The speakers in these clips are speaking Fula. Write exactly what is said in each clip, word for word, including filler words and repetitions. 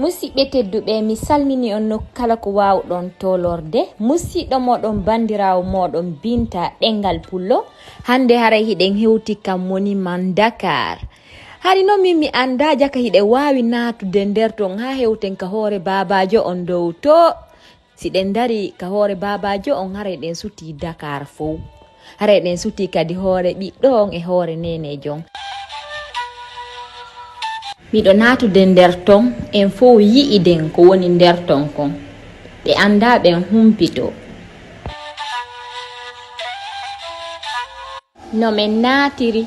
Musidɓe tedduɓe, mi salmini on nokku kala ko waawɗon tolorde. Musiɗɗo mooɗon, banndiraawo mooɗon Binta Ɗenngal Pullo. Hannde haray hiɗen hewti ka monument Dakar. Hari non min mi anndaa jaka hiɗen waawi naatude nder ton haa hewten ka hoore baabaajo on dow too. Si ɗen ndarii ka hoore baabaajo on, haray ɗen sutii Dakar fow. Haray ɗen sutii kadi hoore ɓiɗɗo on e hoore neeneejo on. Miɗo naatude nder ton, en fow yi'iden ko woni nder ton kon. Ɓe anndaa ɓen humpitoo. No men naatiri,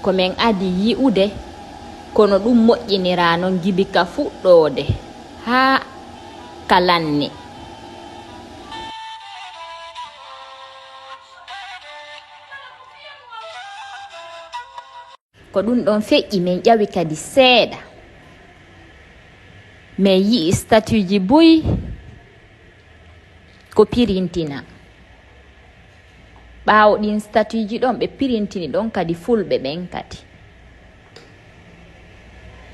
ko men adii yi'ude, kono ɗun moƴƴiniraa non gibi ka fuɗɗoode haa ka lanni. Ko ɗun ɗon feƴƴi, men ƴawi kadi seeɗa. Men yi'i statueji buy ko pirintinaa. Ɓaawo ɗin statueji ɗon, ɓe pirintini ɗon kadi fulɓe ɓen kadi.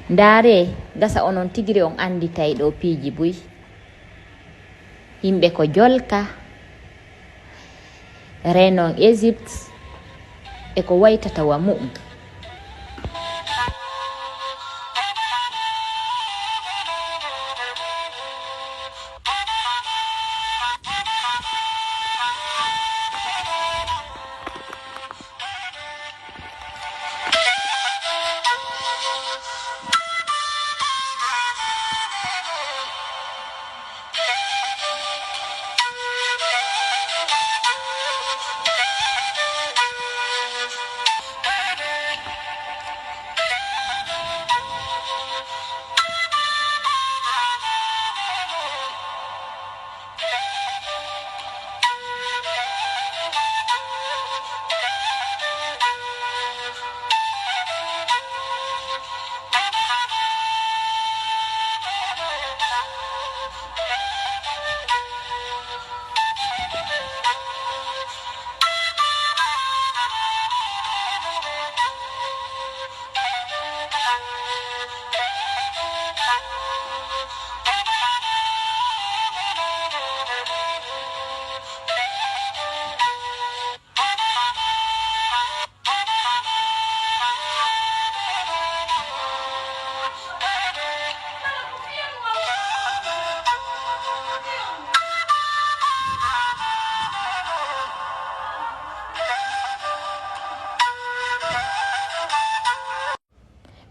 Ndaaree, gasa onon tigiri on annditay ɗoo piiji buy. Yimɓe ko jolka, reenon Egypte, e ko waytata wa mu'un.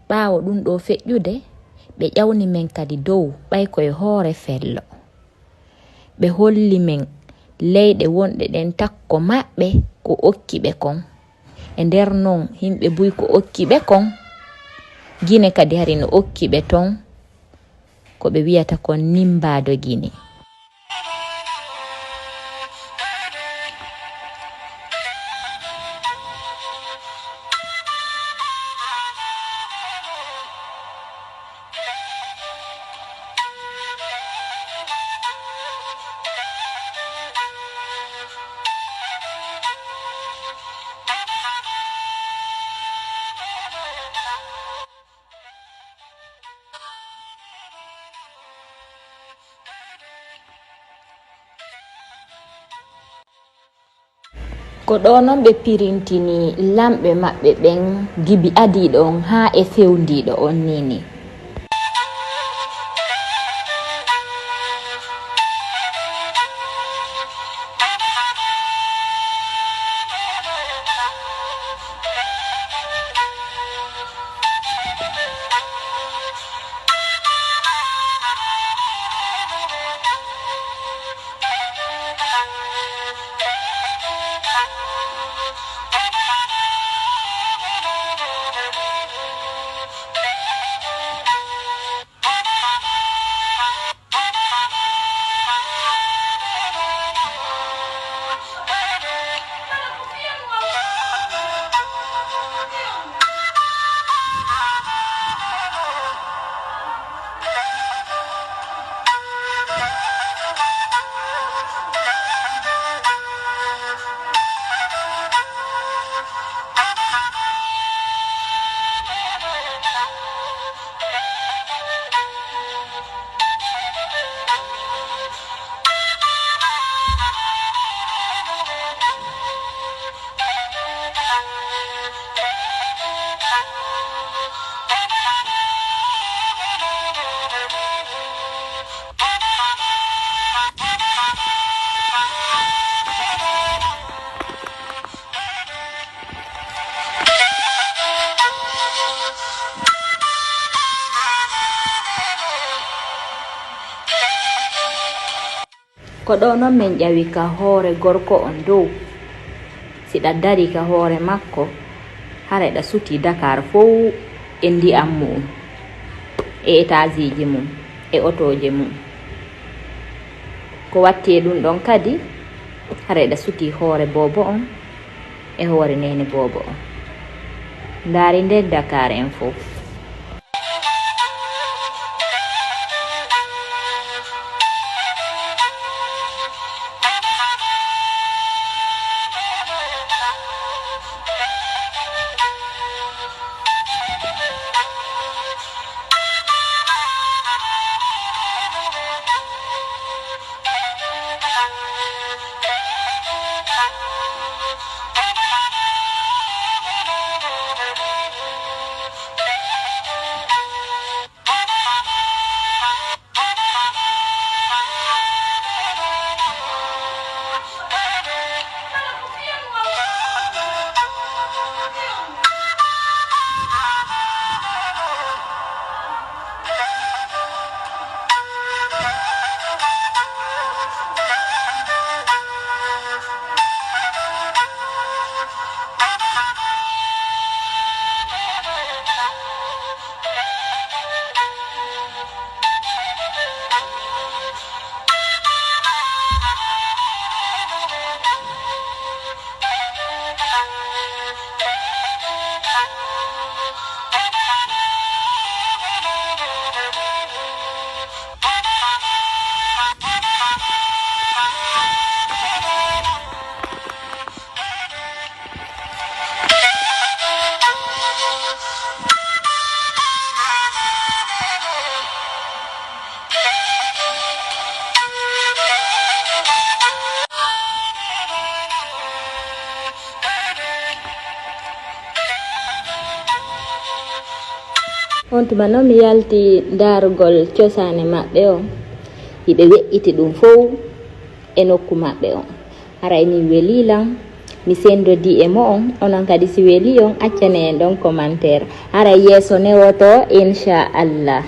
Ɓaawo ɗun ɗoo feƴƴude, ɓe ƴawni men kadi dow ɓay ko e hoore fello. Ɓe holli men leyɗe wonɗe ɗen takko maɓɓe ko okki ɓe kon. E nder non, yimɓe buy ko okki ɓe kon. Gine kadi hari no okki ɓe ton. Ko ɓe wi'ata kon Nimbaado Gine. Ko ɗoo non ɓe pirintini lamɓe maɓɓe ɓen, gibi adiiɗo on haa e fewndiiɗo on nii nii. Ko ɗo noon min ƴawi ka hoore gorko on dow. Si ɗa dari ka hoore makko, hara ɗa suti Dakar fow e ndiyam mum, e etaasiiji mum, e otooje mum. Ko watti e ɗum ɗon kadi, hara ɗa suti hoore boobo on, e hoore neene boobo on. Ndaari nder Dakar en fow. On tuma noon mi yalti ndaarugol cosaane maɓɓe on, hiɓe weƴƴiti ɗum fow e nokku maɓɓe on. Haray min welii lan, mi senndodii e mo'on, onon kadi si welii on, accane en ɗon commentaire. Haray yeeso newoto, inchallah.